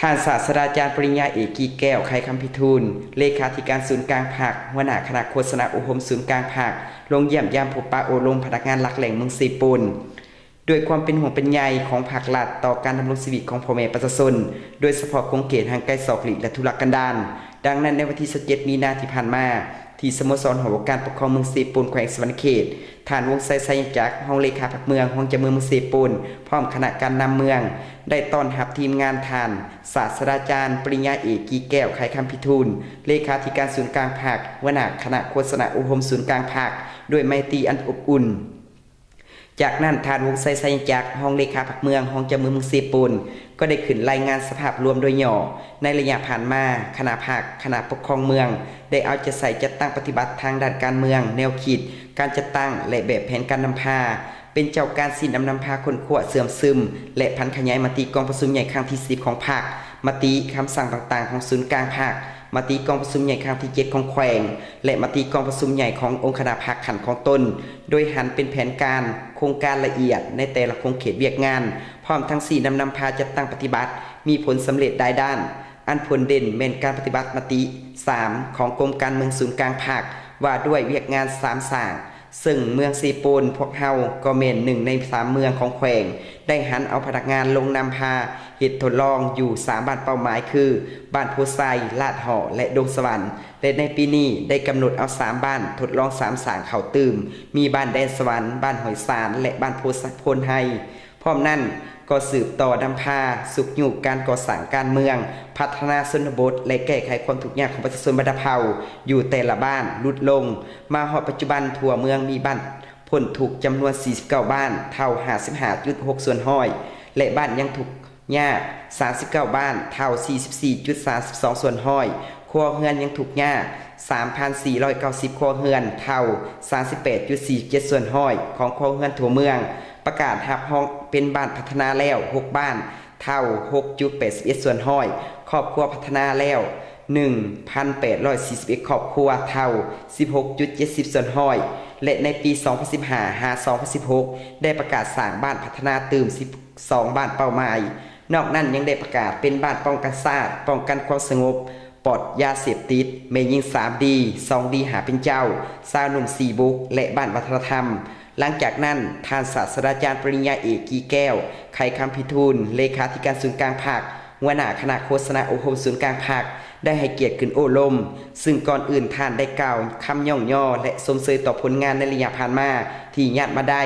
ທ່ານສາດສະດາຈານປະລິນຍາເອກ ກີແກ້ວ ໄຂຄຳພິທູນ ເລຂາທິການສູນກາງພັກ, ຫົວໜ້າຄະນະໂຄສະນາອົບຮົມສູນກາງພັກ ລົງຢ້ຽມຢາມພົບປະໂອ້ລົມພະນັກງານຫຼັກແຫຼ່ງເມືອງເຊໂປນ ດ້ວຍຄວາມເປັນຫ່ວງເປັນໃຍຂອງພາກລັດຕໍ່ການດຳລົງຊີວິດຂອງພໍ່ແມ່ປະຊາຊົນ, ໂດຍສະເພາະຂົງເຂດຫ່າງໄກສອກຫຼີກ ແລະ ທຸລະກັນດານ. ດັ່ງນັ້ນ, ໃນວັນທີຊາວເຈັດ ມີນາທີ່ຜ່ານມາ, ທີ່ສະໂມສອນຫໍວ່າການປົກຄອງເມືອງເຊໂປນ ແຂວງສະຫວັນນະເຂດ, ທ່ານ ວົງໄຊ ໄຊຍະຈັກ ຮອງເລຂາພັກເມືອງ, ຮອງເຈົ້າເມືອງເມືອງເຊໂປນ ພ້ອມຄະນະການນຳເມືອງ ໄດ້ຕ້ອນຮັບທີມງານທ່ານ ສາດສະດາຈານປະລິນຍາເອກ ກີແກ້ວ ໄຂຄຳພິທູນ ເລຂາທິການສູນກາງພັກ, ຫົວໜ້າຄະນະໂຄສະນາອົບຮົມສູນກາງພັກ ດ້ວຍໄມຕີອັນອົບອຸ່ນ. ຈາກນັ້ນ, ທ່ານ ວົງໄຊ ໄຊຍະຈັກ ຮອງເລຂາພັກເມືອງ, ຮອງເຈົ້າເມືອງເມືອງເຊໂປນ ກໍໄດ້ຂຶ້ນລາຍງານສະພາບລວມໂດຍຫຍໍ້. ໃນໄລຍະຜ່ານມາ, ຄະນະພັກ, ຄະນະປົກຄອງເມືອງ ໄດ້ເອົາໃຈໃສ່ຈັດຕັ້ງປະຕິບັດທາງດ້ານການເມືອງ, ແນວຄິດ, ການຈັດຕັ້ງ ແລະ ແບບແຜນການນຳພາ, ເປັນເຈົ້າການຊີ້ນຳນຳພາ, ຄົ້ນຄວ້າ, ເຊື່ອມຊຶມ ແລະ ຜັນຂະຫຍາຍມະຕິກອງປະຊຸມໃຫຍ່ຄັ້ງທີສິບຂອງພັກ, ມະຕິ, ຄຳສັ່ງຕ່າງໆຂອງສູນກາງພັກ, ມະຕິກອງປະຊຸມໃຫຍ່ຄັ້ງທີເຈັດຂອງແຂວງ ແລະ ມະຕິກອງປະຊຸມໃຫຍ່ຂອງອົງຄະນະພັກຂັ້ນຂອງຕົນ, ໂດຍຫັນເປັນແຜນການ, ໂຄງການລະອຽດໃນແຕ່ລະຂົງເຂດວຽກງານ, ພ້ອມທັງຊີ້ນຳນຳພາຈັດຕັ້ງປະຕິບັດ ມີຜົນສຳເລັດຫຼາຍດ້ານ. ອັນຜົນເດັ່ນແມ່ນການປະຕິບັດມະຕິສາມຂອງກົມການເມືອງສູນກາງພັກ ວ່າດ້ວຍວຽກງານສາມສ້າງ, ເຊິ່ງເມືອງເຊໂປນພວກເຮົາກໍແມ່ນໜຶ່ງໃນສາມເມືອງຂອງແຂວງ ໄດ້ຫັນເອົາພະນັກງານລົງນຳພາເຮັດທົດລອງຢູ່ສາມບ້ານເປົ້າໝາຍ ຄື ບ້ານໂພໄຊ, ລາດຫໍ່ ແລະ ດົງສະຫວັນ ແລະ ໃນປີນີ້ໄດ້ກຳນົດເອົາສາມບ້ານທົດລອງສາມສ້າງເຂົ້າຕື່ມ ມີບ້ານແດນສະຫວັນ, ບ້ານຫ້ວຍສານ ແລະ ບ້ານໂພນໄຮ. ພ້ອມນັ້ນກໍສືບຕໍ່ນຳພາຊຸກຍູ້ການກໍ່ສ້າງການເມືອງ, ພັດທະນາຊົນນະບົດ ແລະ ແກ້ໄຂຄວາມທຸກຍາກຂອງປະຊາຊົນບັນດາເຜົ່າຢູ່ແຕ່ລະບ້ານຫຼຸດລົງ. ມາຮອດປັດຈຸບັນ, ທົ່ວເມືອງມີບ້ານພົ້ນທຸກຈຳນວນສີ່ສິບເກົ້າບ້ານ, ເທົ່າຫ້າສິບຫ້າຈຸດຫົກສ່ວນຮ້ອຍ ແລະ ບ້ານຍັງທຸກຍາກສາມສິບເກົ້າບ້ານ, ເທົ່າສີ່ສິບສີ່ຈຸດສາມສິບສອງສ່ວນຮ້ອຍ. ຄົວເຮືອນຍັງທຸກຍາກສາມພັນສີ່ຮ້ອຍເກົ້າສິບຄົວເຮືອນ, ເທົ່າສາມສິບແປດຈຸດສີ່ເຈັດສ່ວນຮ້ອຍຂອງຄົວເຮືອນທົ່ວເມືອງ. ປະກາດຮັບຮອງເປັນບ້ານພັດທະນາແລ້ວຫົກບ້ານ, ເທົ່າຫົກຈຸດແປດສິບເອັດສ່ວນຮ້ອຍ. ຄອບຄົວພັດທະນາແລ້ວໜຶ່ງພັນແປດຮ້ອຍສີ່ສິບເອັດຄອບຄົວ, ເທົ່າສິບຫົກຈຸດເຈັດສິບສ່ວນຮ້ອຍ ແລະ ໃນປີສອງພັນສິບຫ້າຫາສອງພັນສິບຫົກ ໄດ້ປະກາດສ້າງບ້ານພັດທະນາຕື່ມສິບສອງບ້ານເປົ້າໝາຍ. ນອກນັ້ນຍັງໄດ້ປະກາດເປັນບ້ານປ້ອງກັນຊາດ, ປ້ອງກັນຄວາມສະຫງົບ, ປອດຢາເສບຕິດ, ແມ່ຍິງສາມດີ, ສອງດີຫ້າເປັນເຈົ້າ, ຊາວໜຸ່ມສີ່ບຸກ ແລະ ບ້ານວັດທະນະທຳ. ຫຼັງຈາກນັ້ນ, ທ່ານສາດສະດາຈານປະລິນຍາເອກ ກີແກ້ວ ໄຂຄຳພິທູນ ເລຂາທິການສູນກາງພັກ, ຫົວໜ້າຄະນະໂຄສະນາອົບຮົມສູນກາງພັກ ໄດ້ໃຫ້ກຽດຂຶ້ນໂອ້ລົມ, ຊຶ່ງກ່ອນອື່ນທ່ານໄດ້ກ່າວຄຳຍ້ອງຍໍ ແລະ ຊົມເຊີຍຕໍ່ຜົນງານໃນໄລຍະຜ່ານມາທີ່ຍາດມາໄດ້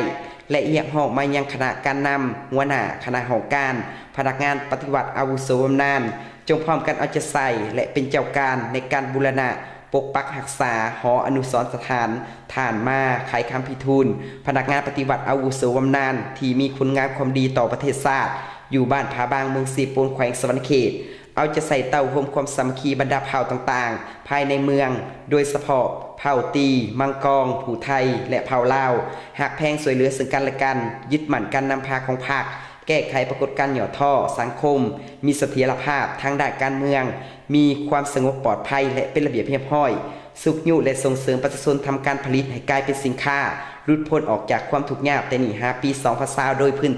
ແລະ ຮຽກຮ້ອງມາຍັງຄະນະການນຳ, ຫົວໜ້າຄະນະຫ້ອງການ, ພະນັກງານປະຕິວັດອາວຸໂສບຳນານ ຈົ່ງພ້ອມກັນເອົາໃຈໃສ່ ແລະ ເປັນເຈົ້າການໃນການບູລະນະ ປົກປັກຮັກສາຫໍອະນຸສອນສະຖານ ທ່ານ ມາ ໄຂຄຳພິທູນ ພະນັກງານປະຕິວັດອາວຸໂສບຳນານ ທີ່ມີຄຸນງາມຄວາມດີຕໍ່ປະເທດຊາດ ຢູ່ບ້ານຜາບາງ ເມືອງເຊໂປນ ແຂວງສະຫວັນນະເຂດ, ເອົາໃຈໃສ່ເຕົ້າໂຮມຄວາມສາມັກຄີບັນດາເຜົ່າຕ່າງໆພາຍໃນເມືອງ, ໂດຍສະເພາະເຜົ່າຕີ, ມັງກອງ, ຜູ້ໄທ ແລະ ເຜົ່າລາວ, ຮັກແພງຊ່ວຍເຫຼືອເຊິ່ງກັນແລະກັນ, ຍຶດໝັ້ນການນຳພາຂອງພັກ, ແກ້ໄຂປາກົດການຫຍໍ້ທໍ້ສັງຄົມ, ມີສະຖຽນລະພາບທາງດ້ານການເມືອງ, ມີຄວາມສະຫງົບປອດໄພ ແລະ ເປັນລະບຽບຮຽບຮ້ອຍ, ຊຸກຍູ້ ແລະ ສົ່ງເສີມປະຊາຊົນທຳການຜະລິດໃຫ້ກາຍເປັນສິນຄ້າ, ຫຼຸດພົ້ນອອກຈາກຄວາມທຸກຍາກແຕ່ໜີຫາປີສອງພັນຊາວ ໂດຍພື້ນ